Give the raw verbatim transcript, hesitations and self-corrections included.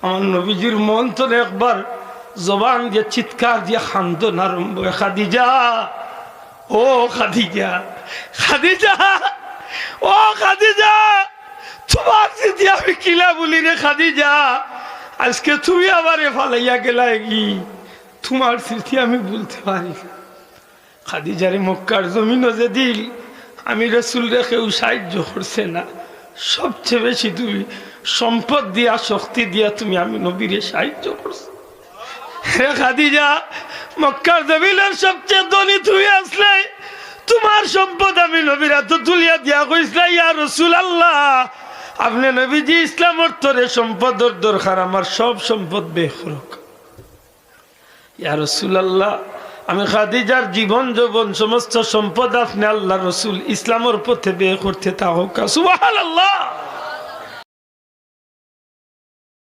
আমার নবীজির মন তো একবার জবান দিয়া চিৎকার দিয়া কান্দন আরম্ভ অয়, "খাদিজা, ও খাদিজা, খাদিজা, ও খাদিজা, তুমার স্মৃতি আমি কিলা ভুলি রে খাদিজা? আজকে তুমি আমারে ফালাইয়া গেলায় গি, তুমার স্মৃতি আমি ভুলতে পারি না।" খাদিজারে মক্কার জমিনো যেদিন আমি রসুলরে কেউ সাহায্য করছে না, সবচেয়ে বেশি তুমি সম্পদ দিয়া, শক্তি দিয়া তুমি আমি নবীরে সাহায্য করছো। হে খাদিজা, মক্কার জমিনর সবচেয়ে ধনী তুমি আছলায়, তুমার সম্পদ আমি নবীর আতো তুলিয়া দিয়া কইছলায়, "ইয়া রাসূলুল্লাহ, আপনে নবীজি ইসলামর তরে সম্পদর দরকার, আমার সব সম্পদ ব্যয় করউক্কা।" ইয়া রাসূলুল্লাহ, আমি খাদিজার জীবন যৌবন সমস্ত সম্পদ আপনে আল্লাহর রসুল ইসলামর পথে ব্যয় করতে থাকউক্কা। সুবহানাল্লাহ।